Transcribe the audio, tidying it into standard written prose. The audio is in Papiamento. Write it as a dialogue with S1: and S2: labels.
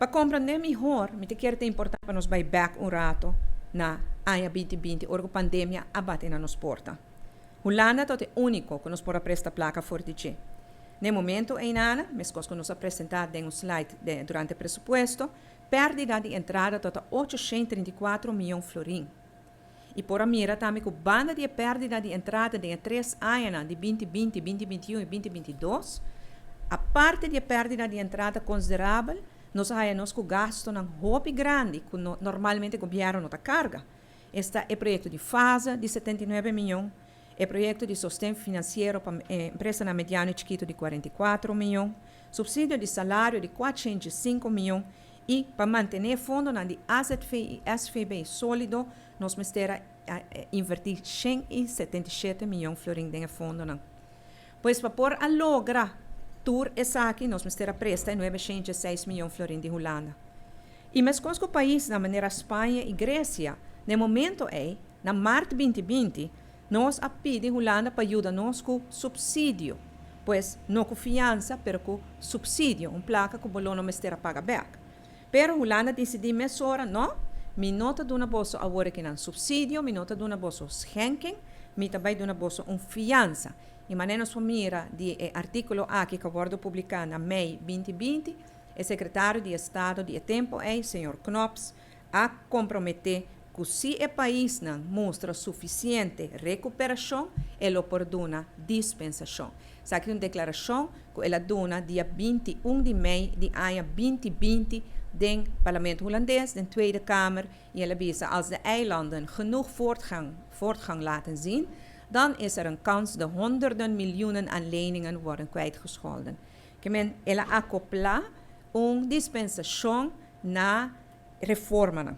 S1: Pa comprende mihor, mi ta kere ta importante pa nos bay back un rato na aña 2020, ora cu pandemia a bati na nos porta. Hulanda ta e unico cu nos por a presta placa for di dje. Na momento ey, mescos cu nos a presenta den un slide durante e presupuesto, perdida di entrada ta 834 miyon florin. Y por a mira tambe cu banda di perdida di entrada di 3 aña, di 2020, 2021 y 2022, aparte di perdida di entrada considerabel, nos a haya nos cu gastonan hopi grandi, cu no, normalmente gobierno no ta carga. Esta e proyecto di fase di 79 miyon, e proyecto di sosten financiero pa empresa na mediano y chikito di 44 miyon, subsidio di salario di 405 miyon y pa mantene fondo di AZV y SVB solido, nos mester a inverti 177 miyon florin den fondonan. Pues pa por a logra tur esaki, nos mester a presta 906 miyon florin di Hulanda. Y mescos cu paisnan manera Spaña y Grecia, na momento ey, na maart 2020, nos a pidi Hulanda pa yuda nos cu subsidio. Pues no cu fiansa, pero cu subsidio, un placa cu bo no mester paga back. Pero Hulanda a dicidi mesora, no, mi no ta duna boso awor aki un subsidio, mi no ta duna boso schenking, mi ta bay duna boso un fiansa. Y manera nos mira di e articulo aki cu a wordo publica na mei 2020, e secretario di Estado di e tempo ey, señor Knops, a compromete cu si e paisnan mustra suficiente recuperacion, e lo por duna dispensacion. Esaki ta un declaracion cu el a duna dia 21 di mei di aña 2020 den Parlamento Hulandes, den Tweede Kamer, y el a bisa: "Als de eilanden genoeg voortgang laten zien, dan is er een kans de honderden miljoenen aan leningen worden kwijtgescholden." Kiermen, el a acopla un dispensacion na reforma.